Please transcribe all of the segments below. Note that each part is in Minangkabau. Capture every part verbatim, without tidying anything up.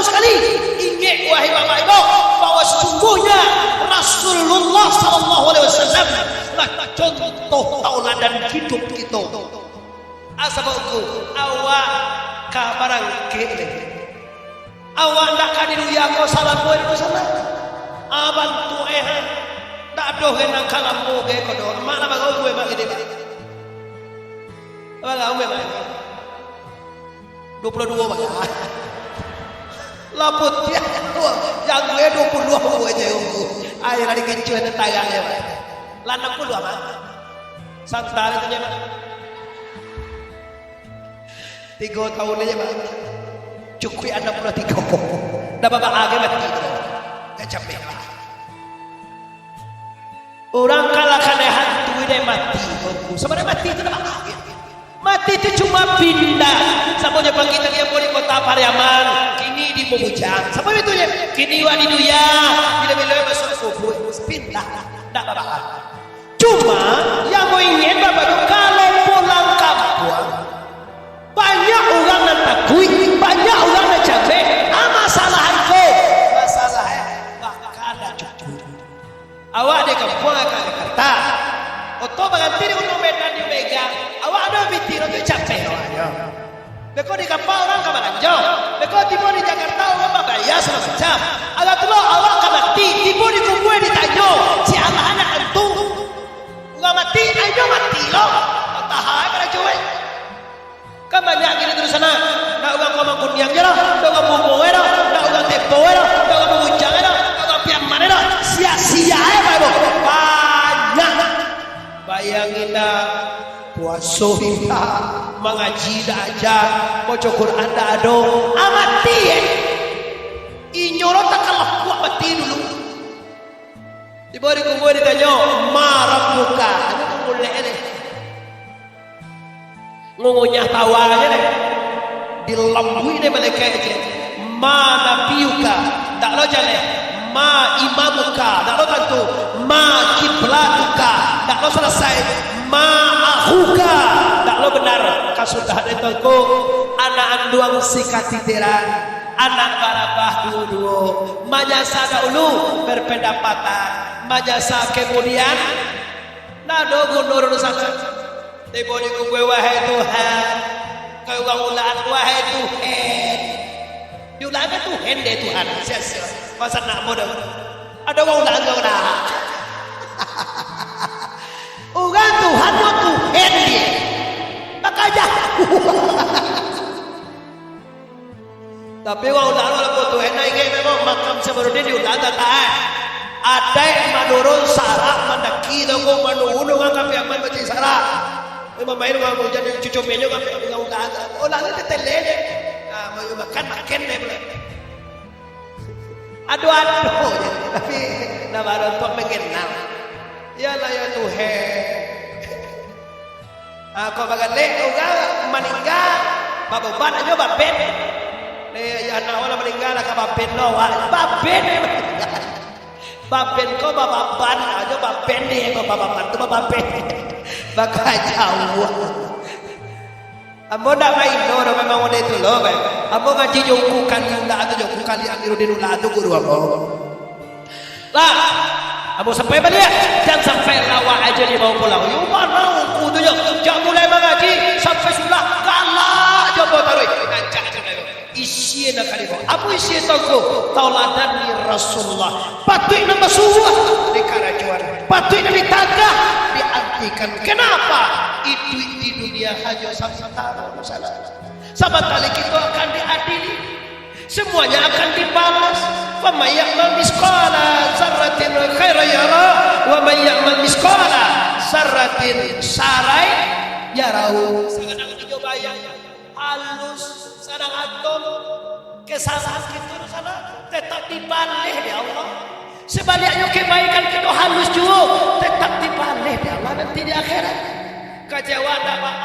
Sakali, ingek, wahai bapak ibu, bahwa sesungguhnya Rasulullah sallallahu alaihi wasallam lah contoh tauladan hidup kito. Asa bauku, awak ka barangkek lai. Awak ndak ka di dunia ko, salam buat itu salam. Abang tu eh, ndak doh eh nang ka lamo ge ko doh. Mak lah bagaul gue mak gini. Bagaul gue mak. Dua puluh dua bang. Lah putiah. Yang gue dua puluh dua gue je. Ayo lah dikencur tentara je bang. Lah enam puluh bang. Santai tu je bang. Tigo tahun aja, Pak. Cukuik anam puluah tigo. Dah babak aja mati tu. Dah capek, Pak. Urang kalau kanai hantu dek mati, Tuanku. Sabananyo mati tu dah babak aja. Mati tu cuma pindah. Samo jo pagi tadi ambo di Kota Pariaman, kini di Bubujang. Samo itu je. Kini wak di dunia, bila-bila masuk kubur, pindah. Dah babak aja. Cuma, yang ambo ingin, Bapak Ibu, kalau pulang kampuang, banyak urang nan takuik, banyak urang nan cabek. Ah, masalah iko, masalah eh, bakal ndak cukuik. Awak di kampuang ka Jakarta, oto baranti di Gunung Medan di Mega, awak ado pitih tu capek awaknyo. Beko di kapa urang ka balanjo. Beko tibo di Jakarta urang babaya sagalo macam. Alah tu lo awak ka mati, tibo di kubua ditanyo, si Allah anak antu. Urang mati, inyo mati lo. Tahan karajo eh. Kan banyak gini tu di sana. Ndak urang Kamang Kuniang je lah, ndak urang Bungo eh lah, ndak urang Tempo eh lah, ndak urang Bubujang eh lah, ndak urang Piaman eh lah. Sia-sia eh, Pak Ibu. Banyak. Bayangin dah. Puaso indak, mangaji indak aja, baco Quran indak ado, ah, mati eh. Inyo lo takah kuat mati dulu. Tibo di kubua ditanyo, "Ma rabbuka?" Anu kan mulek ni. Ngungunyah tawa aja deh. Dilambuik deh malaikat je. "Ma nabiyuka?" Ndak lo jaleh. "Ma imamuka?" Ndak lo tantu. "Ma kiblatuka?" Ndak lo salasai. "Ma akhuka?" Ndak lo benar. Kasudah deh Tuanku, anak anduang si katiteran, anak barabah duo-duo. Manyasa dahulu berpendapatan, manyasa kemudian ndak ado guno doh salah. Tibo di kubua, "Wahai Tuhan." Ka urang ulaan, "Wahai Tuhan." Di ulaan kan Tuhan deh, Tuhan. Sia-sia. Masa nak bodoh. Ado urang ulaan ka ulaan. Urang Tuhan ko Tuhan deh. Makanya. Tapi wak ulaan walaupun tu enak ingek memang makam Sabarudin di ulaan tataak. Adaik manurun sarak mandaki tu ko manurun urang ka Piaman bacari sarak. Memang main urang hujan cucu menyo ka Piaman ulaan. Ulaan tu tetele je. Ah, mau makan, makan deh pulo. Aduh, aduh je. Tapi, nah, baru tu mengenal. Iyalah, ya Tuhan. Ah, kok bagalek urang maningga, baboban ajo baben. Eh, ya, anak urang maningga lah ka baben lo, wak. Baben, eh. Baben ko bababan, ajo baben ni, ko bababan tu bababen. Bakajauah. Ambo ndak maino doh, memang model tu lo, kan. Ambo ngaji jo Ungku Kali Ulak tu, jo Ungku Kali Amiruddin Ulak tu, guru ambo. Lah, ambo sampai baliak, jan sampai lawak ajo dibawa pulang. Yo, mana Ungku tu, yo? Jak mulai mangaji, sampai sudah, galak jo ambo taruih. Rancak jo ambo. Isin nak kali ko. Apo isin Tuanku? Tauladan ni Rasulullah. Patuik nan basuah di karajoan. Patuik nan ditagah diantikan. Kenapa? Iduik di dunia hanyo samantaro, saudara. Sabanta lai kito akan diadili. Semuanya akan dibalas. Faman ya'mal misqala zarratin khairan yarah, wa man ya'mal misqala zarratin syarran yarahu. Sakadang inyo bayang halus, sadang atom, kesalahan kito di sana tetap dibaleh dek Allah. Sebaliknya, kebaikan kito halus juo, tetap dibaleh dek Allah nanti di akhirat. Kecewa tak, Pak?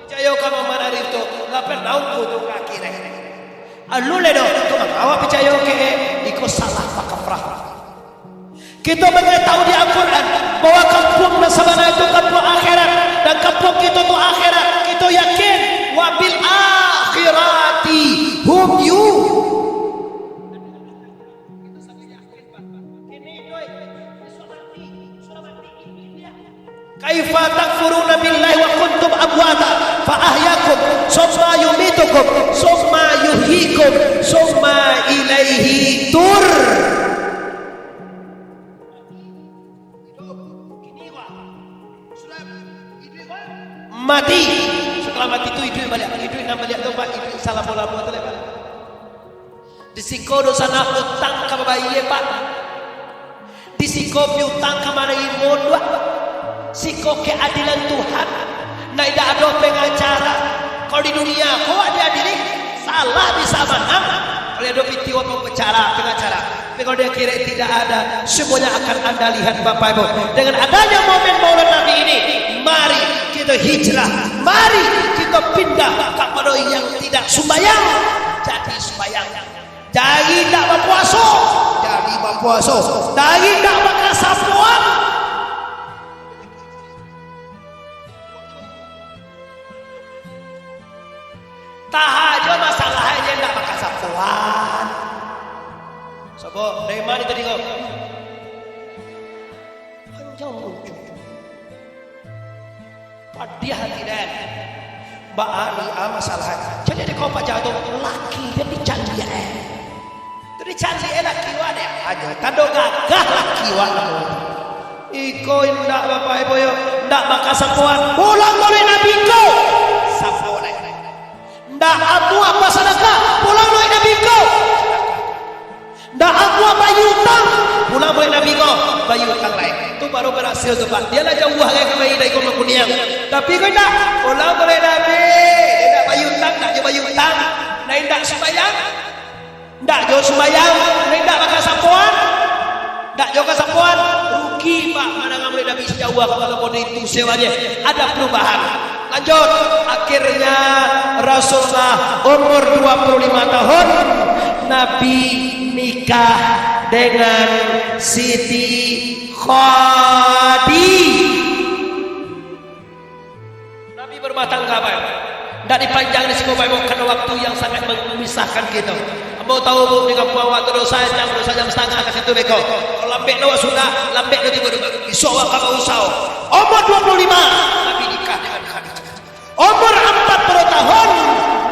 Picayo ka Muhammad Arif tu, lah pernah Ungku tu ka akhirat. Alu le doh, tu mangko awak picayo ke, iko salah pakafrah. Kito mangatobi di Al-Quran, Bahwa kampuang nan sabana itu kampuang akhirat, dan kampuang kito tu akhirat, kito yakin, "Wa bil akhirati hum yu." Kaifa takfuruna billahi wa kuntum amwata fa ahyakum, summa yumitukum, summa yuhyikum, summa ilaihi tur. Mati. Setelah mati tu iduik baliak. Iduik nan baliak tu, Pak, iduik salamo-lamo tu lah, Pak. Di siko dosa nak utang ka babayie, Pak. Di siko piutang ka manarimo duit. Siko keadilan Tuhan. Nah, indak ado pengacara. Kalau di dunia, kau diadili, salah bisa manang. Kalau ado piti wak pengacara, pengacara. Tapi kalau di akhirat tidak ada, semuanya akan Anda lihat, Bapak Ibu. Dengan adanya momen Maulid Nabi ini, mari kita hijrah, mari kita pindah kepada yang tidak sumbayang, jadi sumbayang. Dari indak bapuaso, jadi bapuaso. Dari indak bakasapoan. Tahajo masalah aja indak bakasapoan. Sobo, dari mana tadi kau? Panjang lucu. Padiah hati den. Baa ni, ah, masalah. Jadi di kau paja tu, laki dia dicari, eh. Tu dicari, eh, laki wak dek. Aja, tando gagah laki wak. Iko indak, Bapak Ibu, yo. Indak bakasapoan. Pulang baliak Nabi ko. Sapo lai. Ndak amuah basadakah, pulang baliak Nabi ko. Ndak amuah bayia utang, pulang baliak Nabi ko, bayia utang lai. Tu baru barasil tu, Pak. Dia lah jauah lai ka bayia dari Mangkuniang. Tapi ko indak, pulang baliak Nabi. Indak bayia utang, ndak jo bayia utang. Nah, indak sumbayang. Ndak jo sumbayang, ndak bakasapoan. Ndak jo kasapoan, rugi, Pak, mandangar Maulid Nabi sejauah ka Pondok Indu, sewanya ada perubahan. Lanjut, akhirnya Rasulullah umur dua puluh lima tahun, Nabi nikah dengan Siti Khadijah. Nabi barumah tangga, Bapak. Ndak dipanjang di siko, Bapak, karena waktu yang sangat memisahkan kita. Ambo tahu, Bu, di kampuang awak tu dosa jam, dosa jam satangah ka situ beko. Kalau lambek tu awak sudah, lambek tu tibo dulu. Isuak awak ka bausau. Umur dua puluh lima, Nabi nikah dengan Khadijah. Umur empat puluh tahun,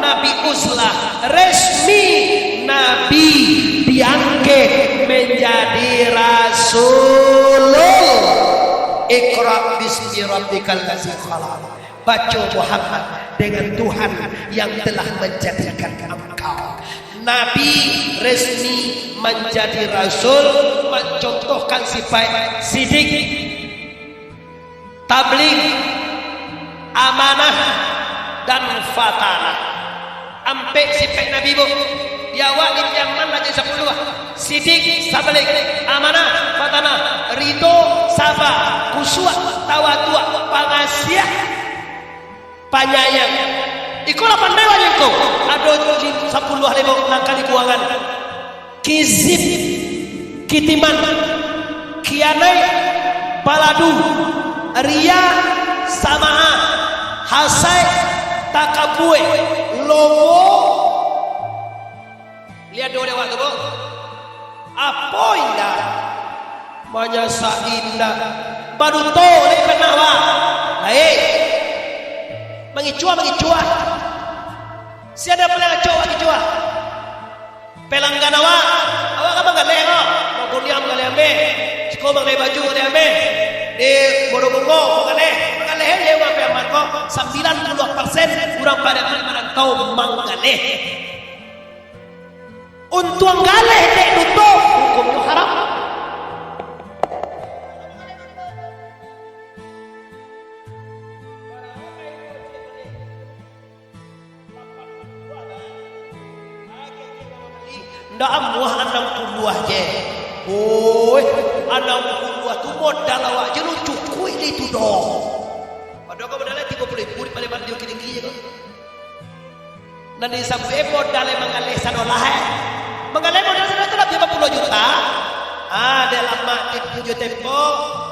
Nabi uzlah, resmi Nabi diangkek menjadi Rasulullah. Iqra bismi rabbikal ladzi khalaq. Baco, Muhammad, dengan Tuhan yang telah menjadikan engkau. Nabi resmi menjadi rasul, mencontohkan sifat sidik, tabligh, amanah, dan fatanah. Ampek sifat Nabi, Bu. Di awak di Yaman rajo sapuluah. Sidik, tabligh, amanah, fatanah, ridho, saba, khusyuk, tawaduak, pangasiah, panyayang. Iko lah pandai wak ko. Ado sapuluah lai nan ka dikurangan. Kizib, kitiman, kianaik, paladu, riya, samaah, hasaik, takabua, lomo. Liek dulu dek awak tu, Bu. Apo indak? Manyasak indak. Baduto dek kena, Pak. Baik. Mangicuah, mangicuah. Sia nan paling acok mangicuah? Pelanggan awak, awak kan manggaleh ko. Mangkuniang manggaleh ameh. Siko manggaleh baju manggaleh ameh. Di Bodo Bungo manggaleh. Manggaleh je urang Piaman ko. Sambilan puluah persen urang Pariaman marantau manggaleh. Untuang galeh dek duto, hukumnyo haram. Ndak amuah anam puluah je. Oi, anam puluah tu modal awak je lo cukuik di tu doh. Padahal kau modal tigo puluah ribu di Palembang, di Bukittinggi je kau. Nan disabuik modal manggaleh sadolah, eh. Manggaleh modal sadolah tu labiah ampek puluah juta. Ah, dek lamak Tujuah tempo,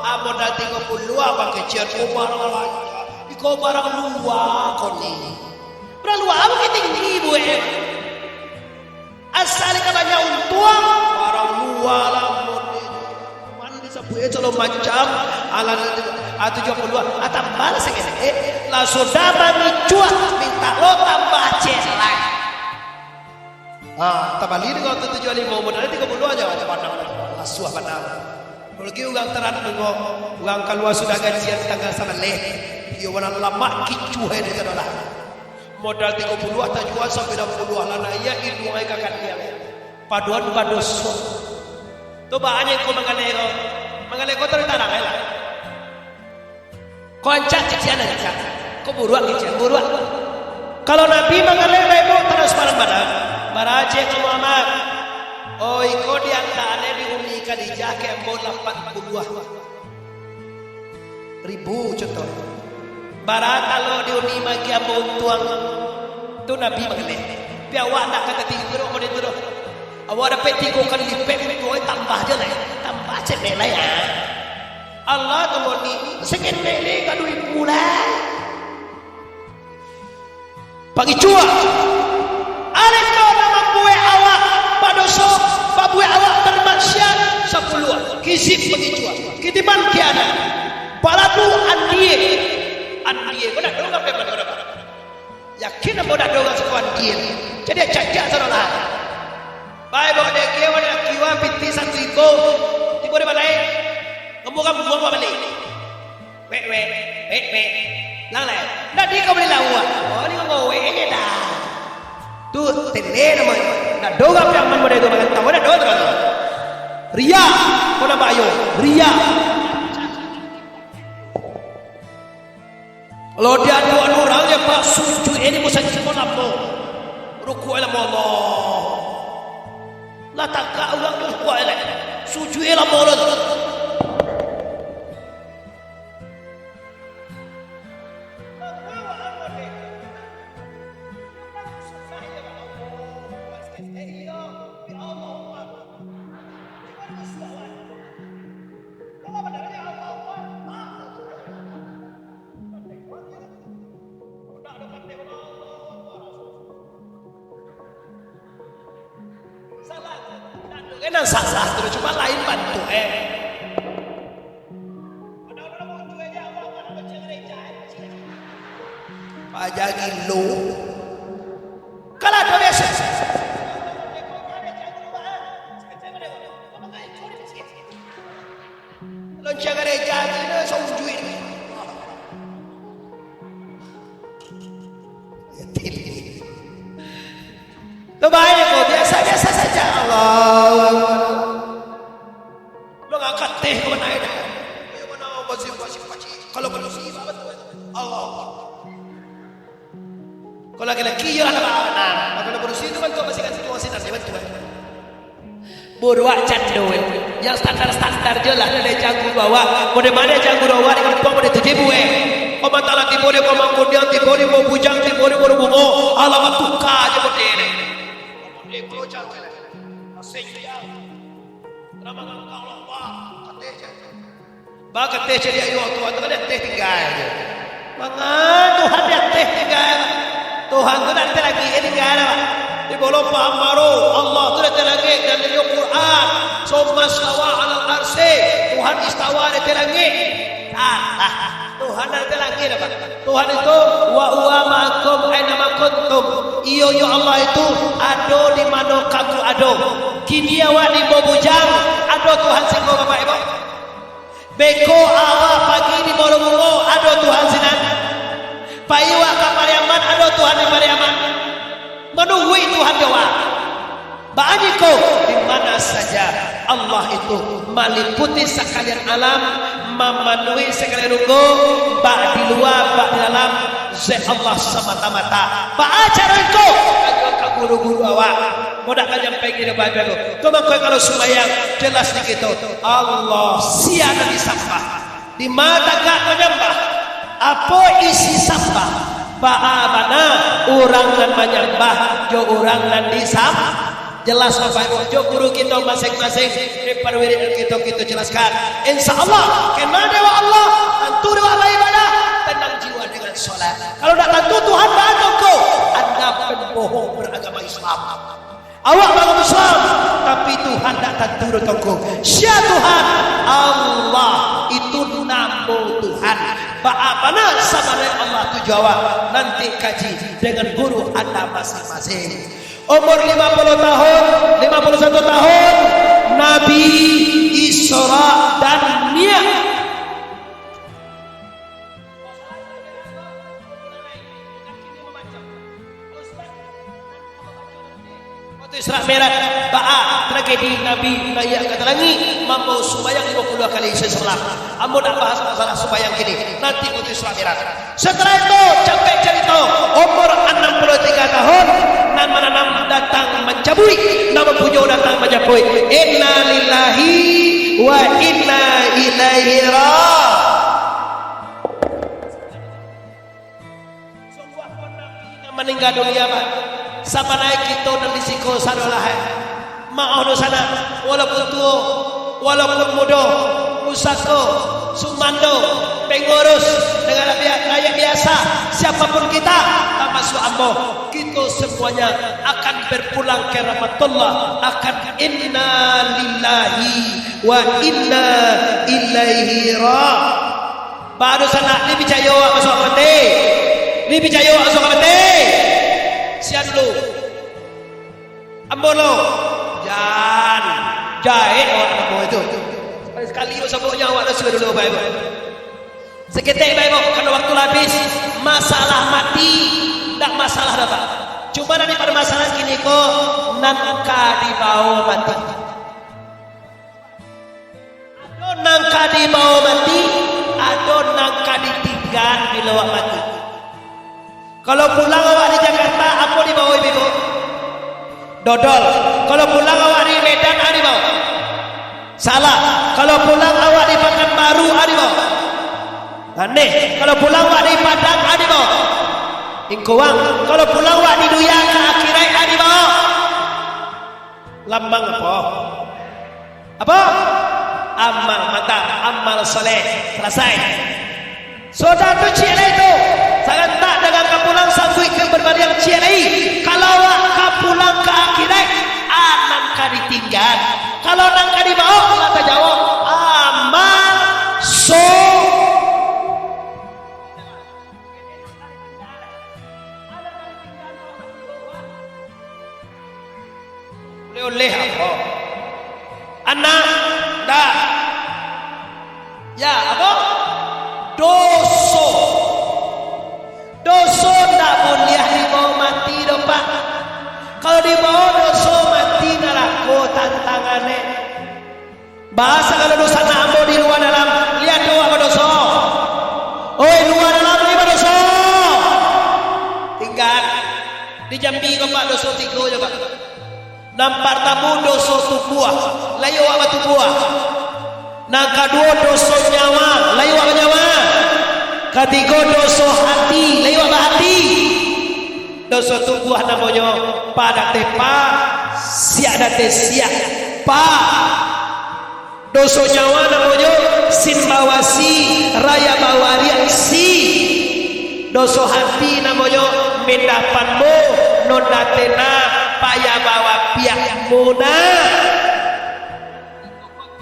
ah, modal tigo puluah, ah, bang kecil, oh, barang lua. Iko barang lua ko ni. Barang lua, ah, bukik tinggi, buek. Asal ka banyak untuang, barang lua lah, model. Mano disabuik, eh, calo macam, alah, ah, tujuah puluah, ah, tambah lah saketek. Eh, lah sudah mangicuah, minta lo tambah celai. Ah, tabali dengan tu tujuah limo, modal tigo puluah aja, macam mana? Lasuah bana. Apolagi urang tarat nengok, urang kalua sudah gajian tanggal sabaleh, iyo, urang lamak kicuah, eh, di sinan lah. Modal tigo puluah tajua sambilan puluah lah, naiak iduang ai ka kaniang. Paduan badoso. Tu baa nyo ko manggaleh ko. Manggaleh ko taruih tarang ai lah. Ko rancak kician rancak. Ko buruak kician buruak. Kalau Nabi manggaleh baik tu transparan bana. Baracek ka Muhammad. Oh, iko diantaan di Umi Khadijah ka ambo lapan puluah ribu contoh. Bara talok di Umi magi ambo untuang. Tu Nabi manggaleh. Tapi awak ndak ka tatigo model tu doh. Awak dapek tigo kali lipek untuang, tambah je lah. Tambah cek lai ya. Allah tu moni. Saketek lai ka duit pulang. Pangicuah. Alek tu nan mambuek awak badoso, mambuek awak bamaksiat, sapuluah. Kizib, pangicuah. Kitiman, khianat. Paladu, andie. Andie. Ko ndak doh ka pai mano-mano. Yakin ambo ndak doh urang suko andie. Jadi cacak sadolah. Bai bawa daging, bawa daging, bawa pitih satu iko. Tibo di balai. Ngomong-ngomong, bawa balik. Wek, wek, wek, wek. Lang lai. Ndak di kau bali lauak. Oh, ni ngawek aja dah. Tu tele namonyo. Ndak doh urang piaman model tu, makan tawa ndak doh tu. Riya, kau nampak ayo. Riya. Kalau di aduan urang, ya, Pak, sujud ini musajik kau lamo. Rukuk lamo, Allah. Lah tagak urang tu rukuk elok. Sujud lamo lah tu. Salah, ndak ado nan salah tu, cuma lain bantuak, eh. Paja gilo. Kalau ado biaso. Lonceng gareja tu, saujuik. Ya, tili. Tu baik ko, biasa-biasa saja. Allahu Akbar. Mangangkat teh ka mana dah? Ayo, mana masih, masih, masih. Kalau masih, Allahu Akbar. Kalau laki-laki, iyolah, nak ba-, nah, kalau barusi tu bantuak, masih kan situasi nasi bantuak. Buruak cando, eh. Yang standar-standar je lah, dari canggu bawah. Mode-mode canggu bawah, di kampung mode tu je, bu, eh. Kau mantala tibo di Pamangkudiang, tibo di Bau Bujang, tibo di Baru Bungo. Alamat tuka je mode ni. Mode kau canggu, eh. Asyik je. Nama kau Allah, Pak? Kateh je. Bakateh caliak juo, Tuhan tu kan dak teh tingga je. Manga Tuhan dak teh tingga. Tuhan tu dak teh langik tingga dah. Di bawah paham baru, Allah tu dak teh langik, dan di Quran, "Tsumma stawa 'alal 'arsy." Tuhan istawa dak teh langik. Salah. Tuhan dak teh langik dah, Pak. Tuhan itu, "Wa huwa ma'akum aina ma kuntum." Iyo, iyo Allah itu ado di mano kamu ado. Kini awak di Bau Bujang, ado Tuhan siko, Bapak Ibu? Beko awak pagi di Baru Bungo, ado Tuhan sinan. Pai awak ka Pariaman, ado Tuhan di Pariaman. Manungguik Tuhan jo awak. Baa nyo ko, di mana saja Allah itu maliputi sakalian alam, mamanuhi sakalian ruko, bak di lua, bak di dalam, zat Allah samata-mata. Baa caro iko? Tanyo ka guru-guru awak. Mudah ka nyampai kini, Bapak Ibu. Tu mangko kalau sumbayang, jelas di kito. Allah sia nan disambah. Di ma tagak manyambah? Apo isi sambah? Baa bana urang nan manyambah jo urang nan disam-, Jelas, Bapak Ibu, jo guru kito masing-masing, di paruwirid kito, kito jelaskan. Insya Allah, kena dek Allah, tantu dek Allah ibadah, tenang jiwa dengan sholat. Kalau ndak tantu Tuhan baa Tuangku, Anda pembohong beragama Islam. Awak bangun Islam, tapi Tuhan ndak tantu doh Tuangku. Sia Tuhan? Allah. Itu namo Tuhan. Baa bana sabananyo Allah tu jo awak? Nanti kaji dengan guru Anda masing-masing. Umur lima puluh tahun, lima puluh satu tahun, Nabi Isra dan Mi'raj. Waktu Isra Mi'raj, baa tragedi Nabi naiak ka langik, mambawa sumbayang lima puluh kali Isra Islam. Ambo ndak bahas masalah sumbayang kini, nanti waktu Isra Mi'raj. Setelah itu, capek carito, umur anam puluh tiga tahun, nan mananam datang mancabuik, nan mampunyo datang manjapuik. Inna lillahi wa inna ilaihi ra-. Sungguahpun Nabi nan maningga dunia, Pak. Sabananyo kito nan di siko sadolah, eh. Maoh dunsanak, walaupun tuo, walaupun mudo, pusako, sumando, pengurus, dengan rakyat, rakyat biasa, siapapun kita, tamasuak ambo, kito semuanya akan berpulang ke rahmatullah, akan inna lillahi wa inna ilaihi ra-. Baru sanak, ni picayo awak masuak peti? Ni picayo awak masuak peti? Sia dulu. Ambo lo. Jan. Jahek awak namo itu. Sakali-sakali sabuiknyo awak nasuah dulu, Bapak Ibu. Saketek, Bapak Ibu, karano waktu lah abih. Masalah mati, ndak masalah doh, Pak. Cuma nan diparmasalahan kini ko, nan ka dibawo mati. Ado nan ka dibawo mati, ado nan ka ditinggaan bilo awak mati. Kalau pulang awak di Jakarta, apo dibawo ibu-ibu? Dodol. Kalau pulang awak di Medan, a dibawo? Salak. Kalau pulang awak di Pakanbaru, a dibawo? Aneh. Kalau pulang awak di Padang, a dibawo? Ingkuang. Kalau pulang awak di dunia ka akhirat, a dibawo? Lambang apo? Apo? Amal, mantap. Amal soleh. Salasai. Sudah tu ciek lai tu. Sagantak dengan ka pulang sangguik ka barbaliak ciek lai. Kalau awak ka pulang ka akhirat, a nan ka ditinggaan. Kalau nan ka dibawo, lah tajawab. Amal so- Oleh-oleh apo? Anak, ndak. Ya, apo? Doso. Doso ndak buliah dibawo mati doh, Pak. Kalau dibawo doso mati, narako tantangannyo. Baa sagalo dunsanak ambo di lua dalam, liek tu awak badoso. Oi, lua dalam ni badoso. Tinggaan. Di Jambi ko, Pak, doso tigo jo, Pak. Nan partamo doso tubuah, lai awak batubuah. Nan kaduo doso nyawa, lai awak banyawa. Katigo doso hati, lai awak bahati. Doso tubuah namonyo pa date pa, siak date siak pa. Doso nyawa namonyo sin bawa si, raya bawa riak si. Doso hati namonyo mindah panmo, non date na, payah bawa piak muna.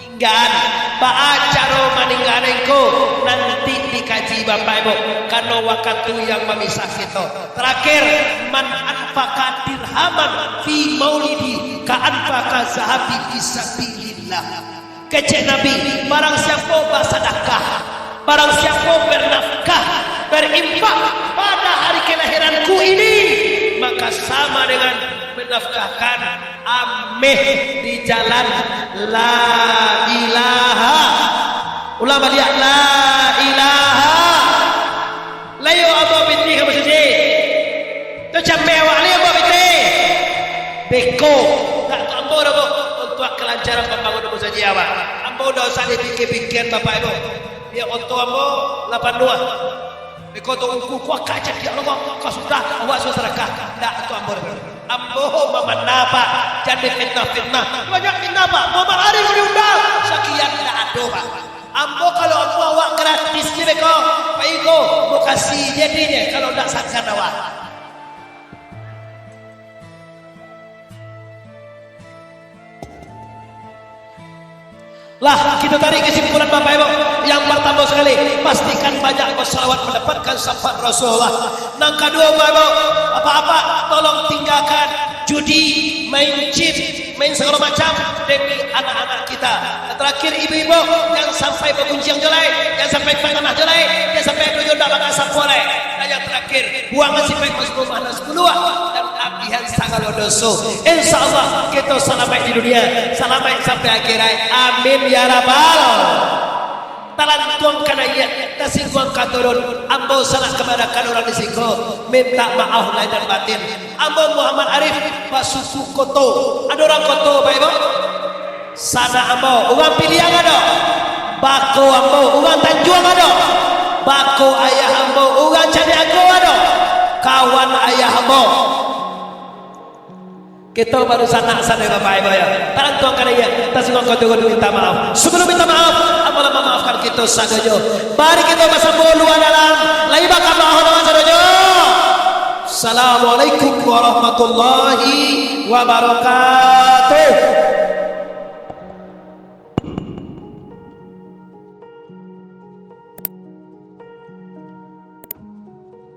Tinggaan, baa caro maninggaan ko, nanti dikaji Bapak Ibu, karano wakatu yang mamisah kito. Terakhir, man anfaqa dirhaman fi maulidi ka anfaqa zahabi fi sabilillah. Kecek Nabi, barang siapo basadakah, barang siapo bernafkah, berinfak pada hari kelahiranku ini, maka sama dengan menafkahkan ameh di jalan la ilaha. Ulang baliak, la ilaha. Lai awak bawa pitih ka musajik. Tu cameh awak lai bawa pitih. Beko. Tak tu ambo dah, Bu. Untuak kelancaran pambangunan musajik awak. Ambo dah usah dipikia-pikia, Bapak Ibu. Biak oto ambo lapan buah. Beko tu ungku, kau kacak dia Allah, kau sudah, awak sudah sadakah. Ndak, tu ambo. Ambo mamana, Pak, jan difitnah-fitnah. Banyak fitnah, Pak. Muhammad Arif diundang, sakian ndak ado, Pak. Ambo kalau ambo awak gratis je beko, Pak Iko, mau kasih jadinyo kalau ndak sangkan awak. Lah, kita tarik kesimpulan, Bapak Ibu. Yang pertama sekali, pastikan banyak bersalawat mendapatkan syafaat Rasulullah. Nang kedua, Bapak Ibu, apa-apa, tolong tinggalkan judi, main chip, main segala macam demi anak-anak kita. Yang terakhir, ibu-ibu, jangan sampai bagunjiang jo lai, jangan sampai patanah jo lai, jangan sampai ado jo ndak bakasapua lai. Dan yang terakhir, buang sifat masuk rumah sepuluh, dan abihan sagalo doso. Insya Allah, kita salamaik di dunia, salamaik sampai akhirat. Amin ya rabbal. Talantuang ka naiak, tasingguang ka turun. Ambo sanak kamanakan urang di siko, minta maaf lahir dan batin. Ambo Muhammad Arif, basuku koto. Ado urang koto, Bapak Ibu? Sanak ambo, urang Piliang ado? Bako ambo, urang Tanjuang ado? Bako ayah ambo, urang Caniago ado? Kawan ayah ambo. Kito baru sanak sadonyo, Bapak Ibu, yo. Talantuang ka naiak, tasingguang ka turun, minta maaf. Sabalum minta maaf, ambo lah mamaafkan kito sadonyo. Mari kito basamo lua dalam, lai bakamaaf sadonyo. Assalamualaikum warahmatullahi wabarakatuh.